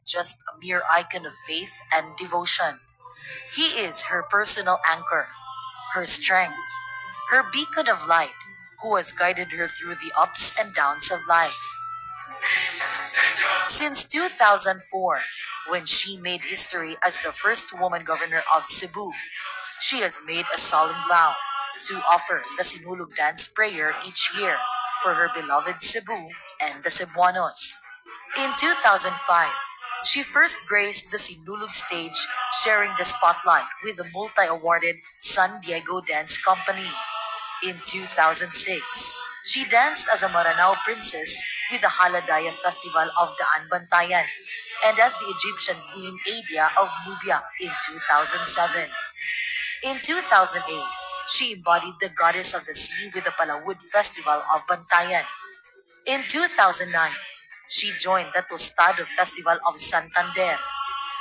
just a mere icon of faith and devotion. He is her personal anchor, her strength, her beacon of light, who has guided her through the ups and downs of life. Since 2004, when she made history as the first woman governor of Cebu, she has made a solemn vow to offer the Sinulog dance prayer each year for her beloved Cebu and the Cebuanos. In 2005, she first graced the Sinulog stage, sharing the spotlight with the multi-awarded San Diego Dance Company. In 2006, she danced as a Maranao princess with the Haladaya Festival of Daan Bantayan and as the Egyptian Queen Adia of Nubia in 2007. In 2008, she embodied the goddess of the sea with the Palawod Festival of Bantayan. In 2009, she joined the Tostado Festival of Santander.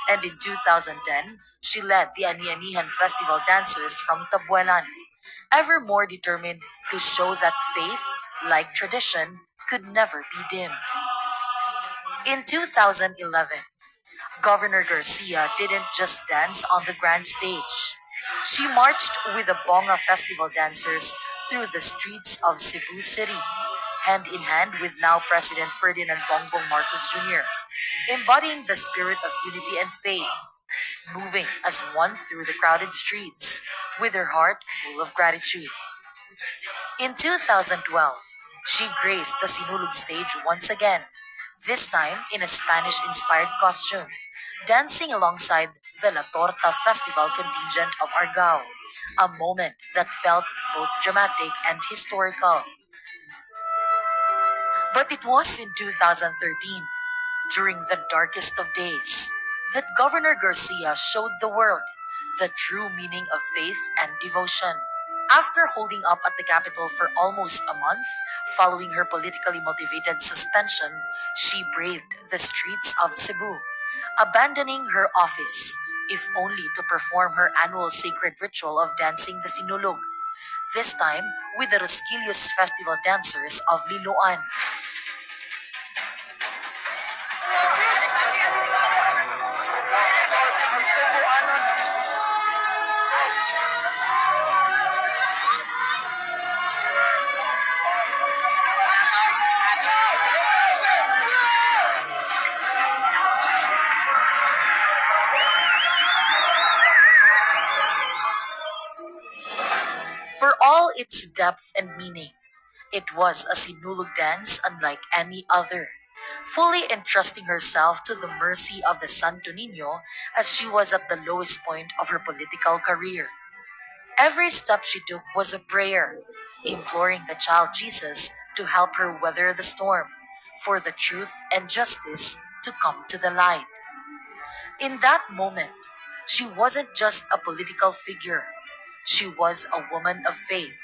And in 2010, she led the Ani-Anihan Festival dancers from Tabuelan, ever more determined to show that faith, like tradition, could never be dimmed. In 2011, Governor Garcia didn't just dance on the grand stage. She marched with the Bonga Festival dancers through the streets of Cebu City, hand in hand with now President Ferdinand Bongbong Marcos Jr., embodying the spirit of unity and faith, moving as one through the crowded streets, with her heart full of gratitude. In 2012, she graced the Sinulog stage once again, this time in a Spanish-inspired costume, dancing alongside the La Torta Festival contingent of Argao, a moment that felt both dramatic and historical. But it was in 2013, during the darkest of days, that Governor Garcia showed the world the true meaning of faith and devotion. After holding up at the Capitol for almost a month following her politically motivated suspension, she braved the streets of Cebu, abandoning her office, if only to perform her annual sacred ritual of dancing the Sinulog, this time with the Rosquillos Festival dancers of Liloan. For all its depth and meaning, it was a Sinulog dance unlike any other, fully entrusting herself to the mercy of the Santo Niño as she was at the lowest point of her political career. Every step she took was a prayer, imploring the child Jesus to help her weather the storm, for the truth and justice to come to the light. In that moment, she wasn't just a political figure. She was a woman of faith,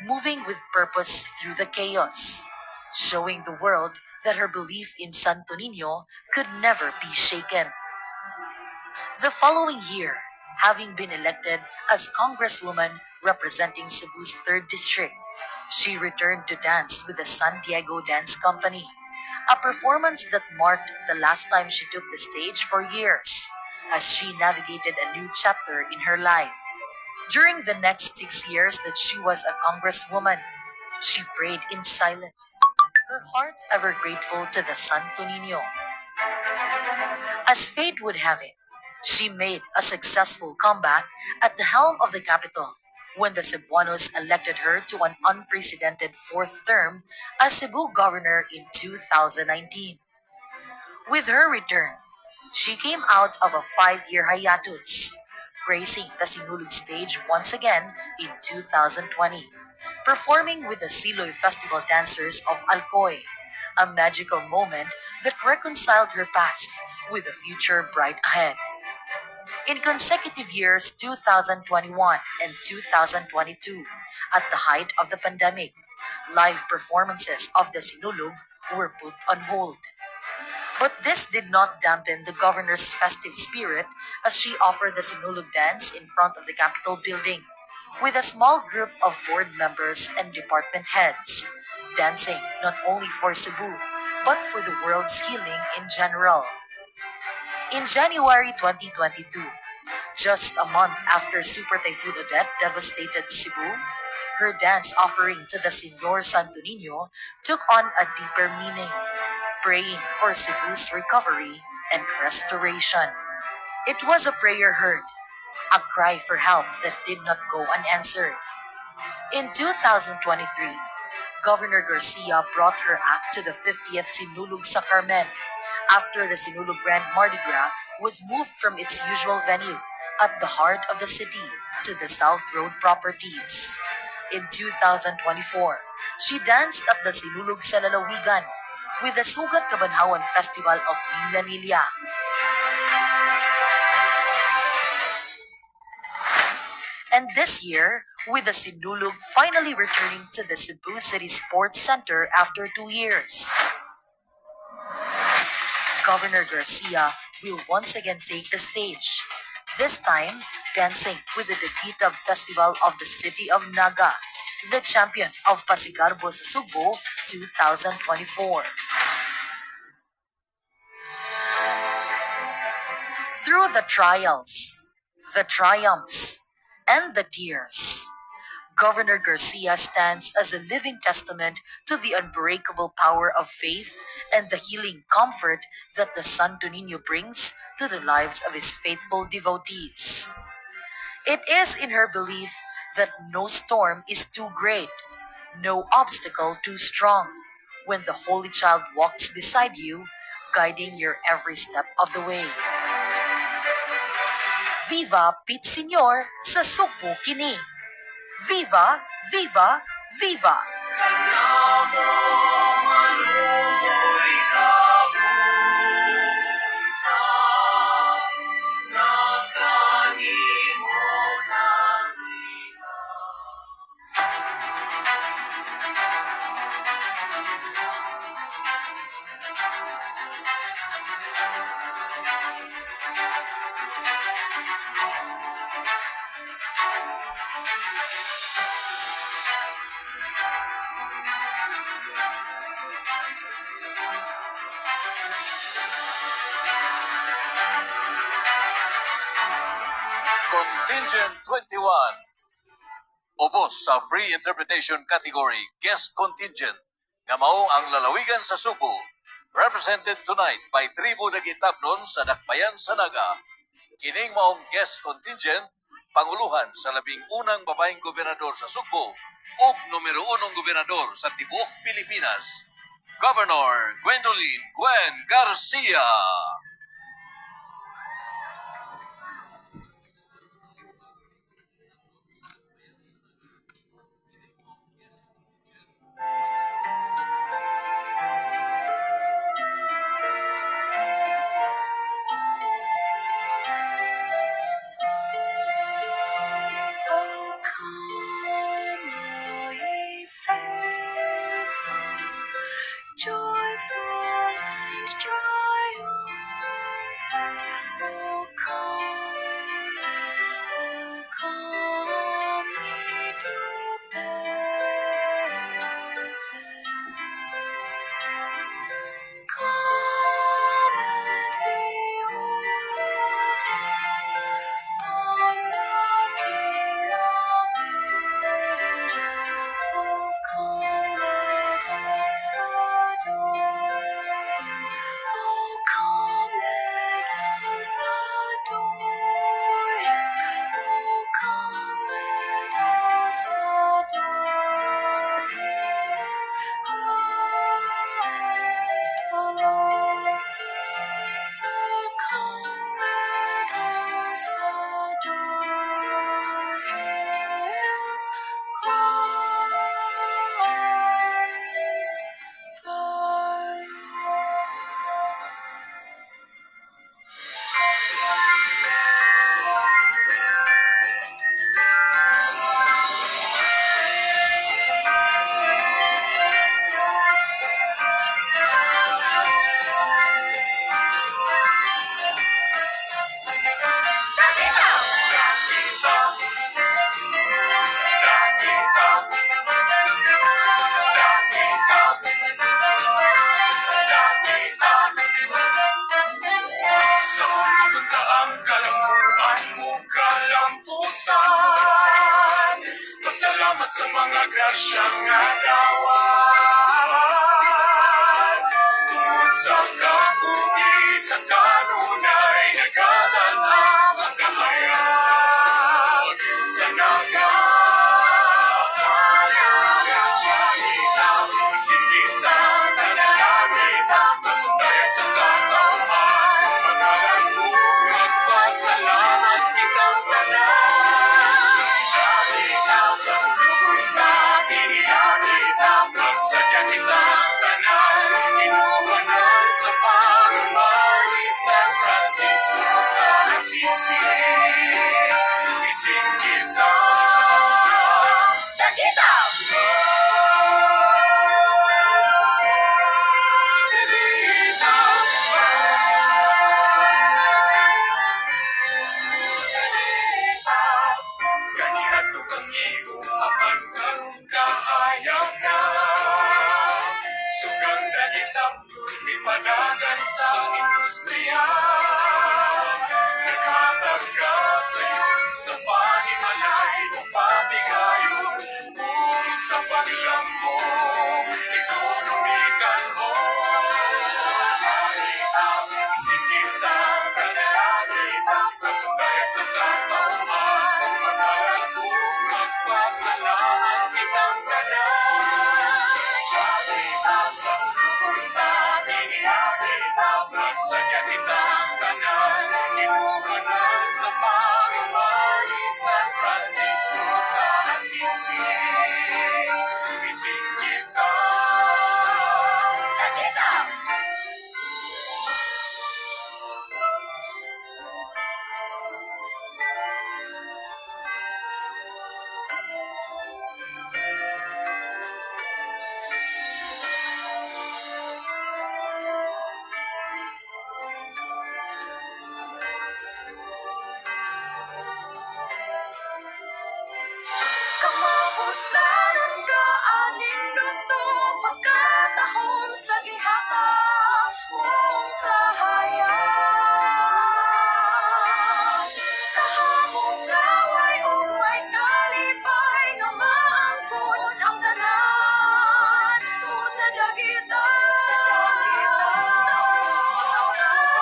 moving with purpose through the chaos, showing the world that her belief in Santo Niño could never be shaken. The following year, having been elected as Congresswoman representing Cebu's 3rd District, she returned to dance with the San Diego Dance Company, a performance that marked the last time she took the stage for years, as she navigated a new chapter in her life. During the next 6 years that she was a congresswoman, she prayed in silence, her heart ever grateful to the Santo Niño. As fate would have it, she made a successful comeback at the helm of the capital when the Cebuanos elected her to an unprecedented fourth term as Cebu governor in 2019. With her return, she came out of a 5-year hiatus, gracing the Sinulog stage once again in 2020, performing with the Siloy Festival dancers of Alcoy, a magical moment that reconciled her past with a future bright ahead. In consecutive years 2021 and 2022, at the height of the pandemic, live performances of the Sinulog were put on hold. But this did not dampen the governor's festive spirit as she offered the Sinulog dance in front of the Capitol building with a small group of board members and department heads, dancing not only for Cebu, but for the world's healing in general. In January 2022, just a month after Super Typhoon Odette devastated Cebu, her dance offering to the Señor Santo Niño took on a deeper meaning, praying for Cebu's recovery and restoration. It was a prayer heard, a cry for help that did not go unanswered. In 2023, Governor Garcia brought her act to the 50th Sinulog sa Carmen after the Sinulog Grand Mardi Gras was moved from its usual venue at the heart of the city to the South Road properties. In 2024, she danced at the Sinulog sa Lalawigan with the Sugat Kabanhawan Festival of Milanilla. And this year, with the Sinulog finally returning to the Cebu City Sports Center after 2 years, Governor Garcia will once again take the stage, this time dancing with the Dagitab Festival of the City of Naga, the champion of Pasigarbo sa Sugbo 2024. Through the trials, the triumphs, and the tears, Governor Garcia stands as a living testament to the unbreakable power of faith and the healing comfort that the Santo Niño brings to the lives of his faithful devotees. It is in her belief that no storm is too great, no obstacle too strong, when the Holy Child walks beside you, guiding your every step of the way. Viva Pit Señor sa Sugbo kini! Viva, viva, viva! Contingent 21. Ubos sa Free Interpretation category Guest Contingent nga mao ang lalawigan sa Sugbo. Represented tonight by Tribo Dagitabnon sa Dakbayan sa Naga. Kining maong guest contingent panguluhan sa 11 babaeng gobernador sa Sugbo ug numero unong gobernador sa tibuok Pilipinas, Governor Gwendolyn Gwen Garcia. Oh, come, all ye faithful, joyful and triumphant. Sa mga grasya nga dawat. Tungod sa kabuhi sa kanunay, nagalan ang kahayag sa Naga. Sa Naga, isingita, tanalagita, kasundayan sa katawhan, pagkalan ko, magpasalamat kitang tanan. Kita sa ulugunta, tiniyagita, magsadya kitang tanan, inumanan sa pagmamahal San Francisco sa Assisi. Isingita, Dagita! Dagita! Dagita! Kaniadto kang iyong apan karon kahayag na. Sugang dagitap ipadagan sa industriya. Naghatag ka sayon sa panimalay o patigayon ug sa paglambo ekonomikan mo. Dagitap, isigita, kanalagita, kasundayan sa katawhan, pagkalan ko, magpasalamat kitang tanan. Dagitap sa ulugunta, tiniyagita, magsadya kitang tanan, inumanan sa pagmamahal San Francisco sa Assisi. Isingita, Dagita! Kamapuslanan ka aning luto pagkatahom sa gihatag mong kahayag. Kahamong gaway ug may kalipay nga maangkon ang tanan tungod sa dagita sa dagita sa sa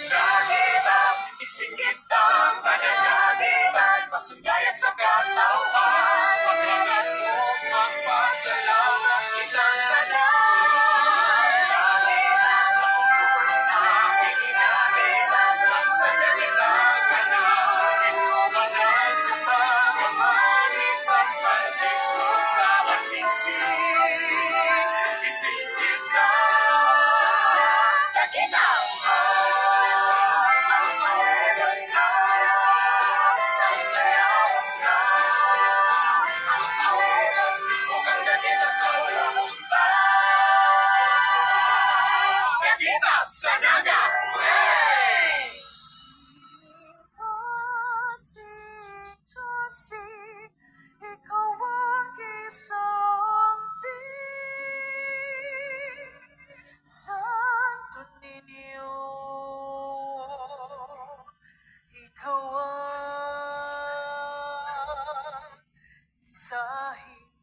Dagita, isingitang pananagitan, pasundayan sa katawhan. Paghangat mo, magpasalamat kitang tanan. Dagita, sa pupunta, ikinagita, magsadya kitang tanan. Inumanan sa pamamahal ni San Francisco sa Assisi. Isingita, Dagita! Ang awit na sa sayaw na ang awit ug ang dagitap sa ulunta. Dagitap sa Naga! Hey! Kasi, kasi, ikaw ang isang Santo Niño. Ikaw ang sahimbing.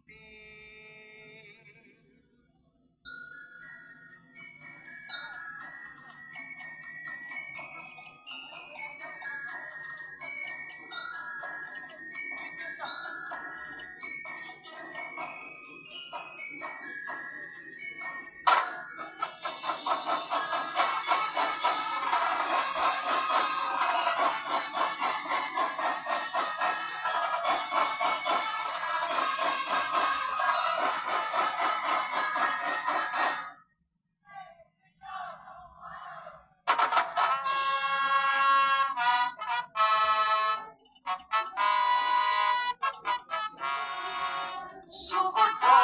Sugod pa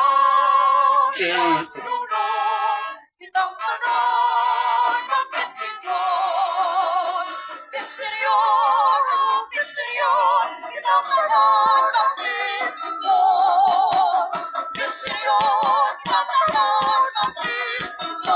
sa sinulog, kitang tanan mag-Senyor. Senyor, oh, Senyor, kitang tanan mag-Senyor. Senyor, kitang tanan mag-Senyor.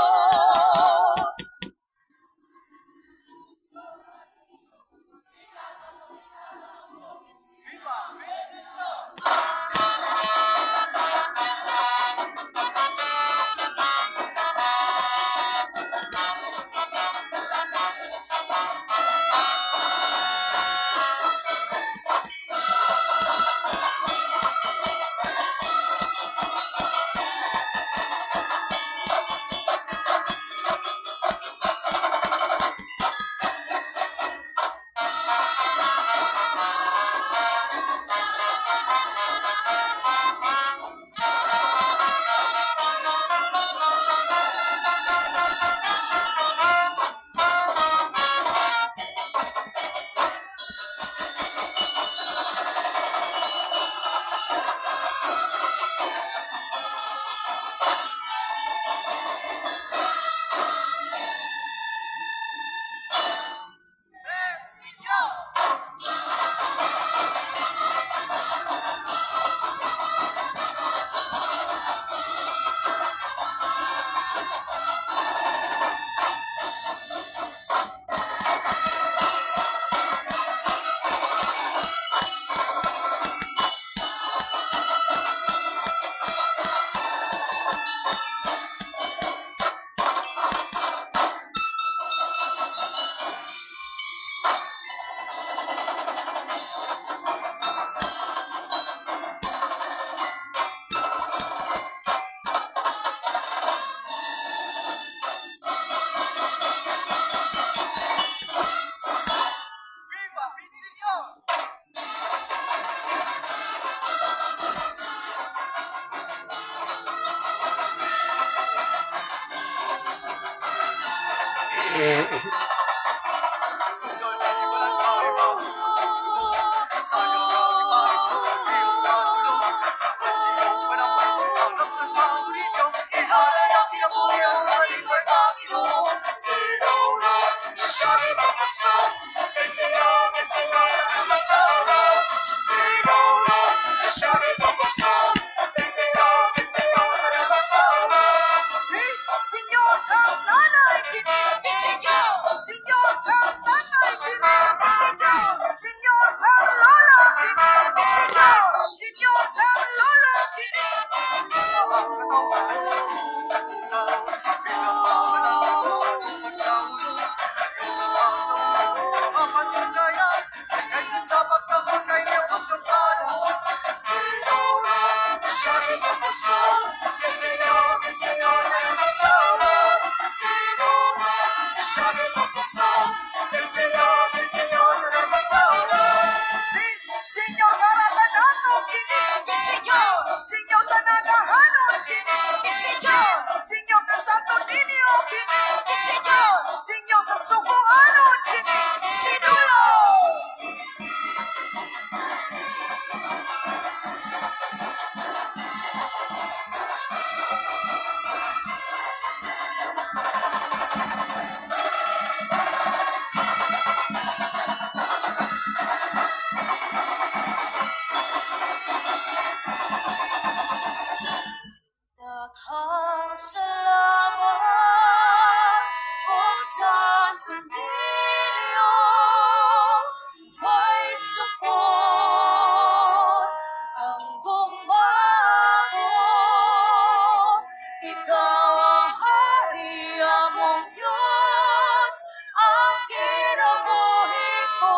Senyor kang nanay kini. Senyor, Senyor kang tatay kini. Senyor, Senyor kang lola kini. Senyor, Senyor kang lolo kini. Senyor haratanato kini. Senyor, Senyor sa nagahanon kini. Senyor, Senyor kang Santo Niño kini. Senyor, Senyor sa Sugboanon kini. Sinulog! Daghang salamat, O Santo Niño, kay sukod ang gugma mo. Ikaw ang hari among Diyos, ang kinabuhi ko.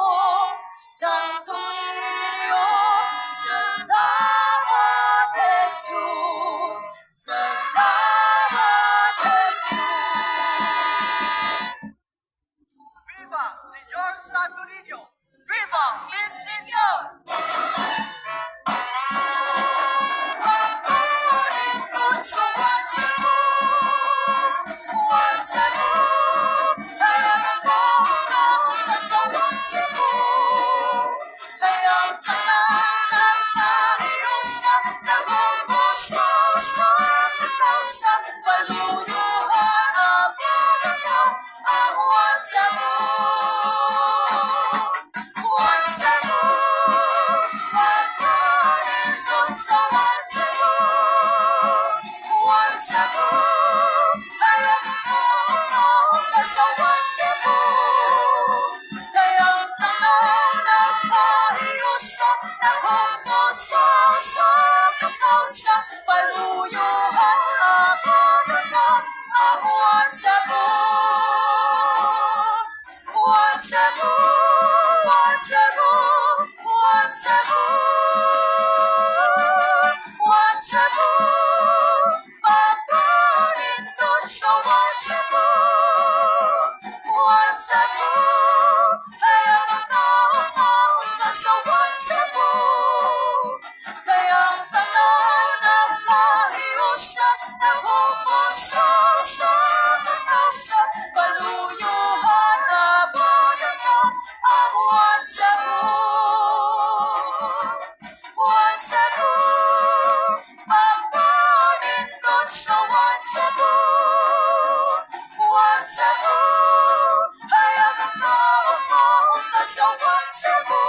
Santo Niño, salamat, Jesus, salamat, Jesus. Viva Señor Santo Niño! Viva mi Señor! Pagpalingkod sa Wansabu, Wansabu, harang ko ang sa Wansabu. Kaya tanan nagpahiusa, nagugusto sa sa paluyuhan ang ang Wansabu. Wansabu, pagpalingkod sa Wansabu, Wansabu, harang ko sa Wansabu. Kaya tanan nagpahiusa, nagugusto sa sa paluyuhan ang Wansabu. Wansabu, Wansabu, Wansabu, Wansabu, pagkalindot sa Wansabu, Wansabu, hayang ang tao sa Wansabu. Kaya ang tanan nagpahiusa, nagupuso sa sa paluyuhan ang Wansabu. Wansabu, pagkalindot sa Wansabu, Wansabu, hayang ang tao sa Wansabu.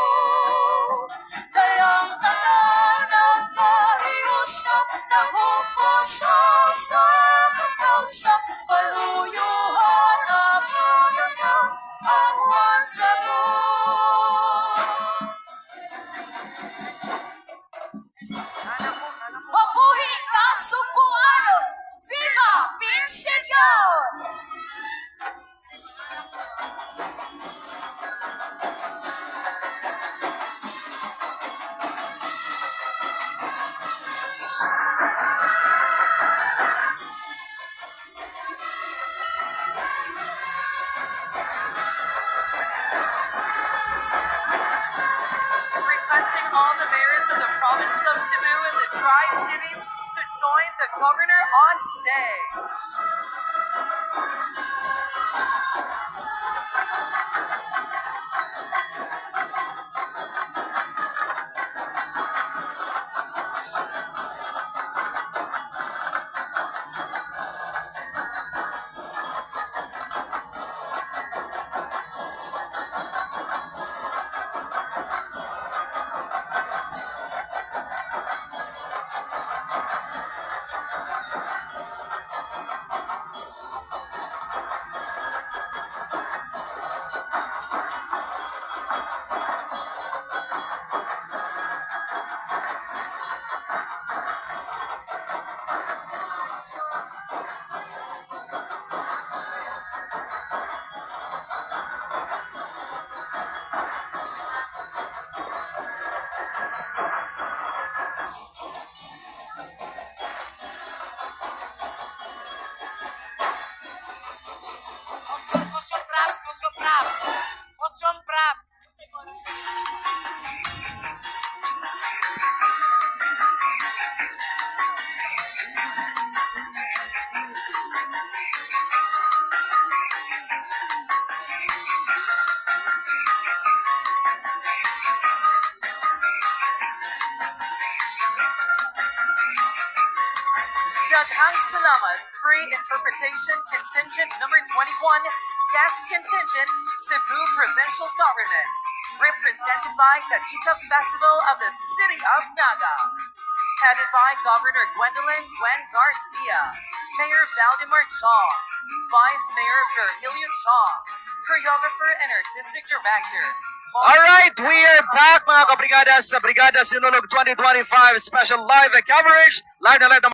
Kaya ang tanan nagpahiusa, nagupuso sa sa paluyuhan ang Wansabu. Mabuhi ka, Sugboanon! Viva Pin Señor! Requesting all the mayors of the province of Cebu and the Tri-Cities to join the governor on stage. Prop. Costume prop. Daghang salamat, Free Interpretation Contingent number 21, Guest Contingent, Cebu Provincial Government. Represented by Daghita Festival of the City of Naga. Headed by Governor Gwendolyn Gwen Garcia, Mayor Valdemar Chong, Vice Mayor Virgilio Chong, Choreographer and Artistic Director. All right, we are back, mga kabrigada, sa Brigada Sinulog 2025 special live coverage. Live na live.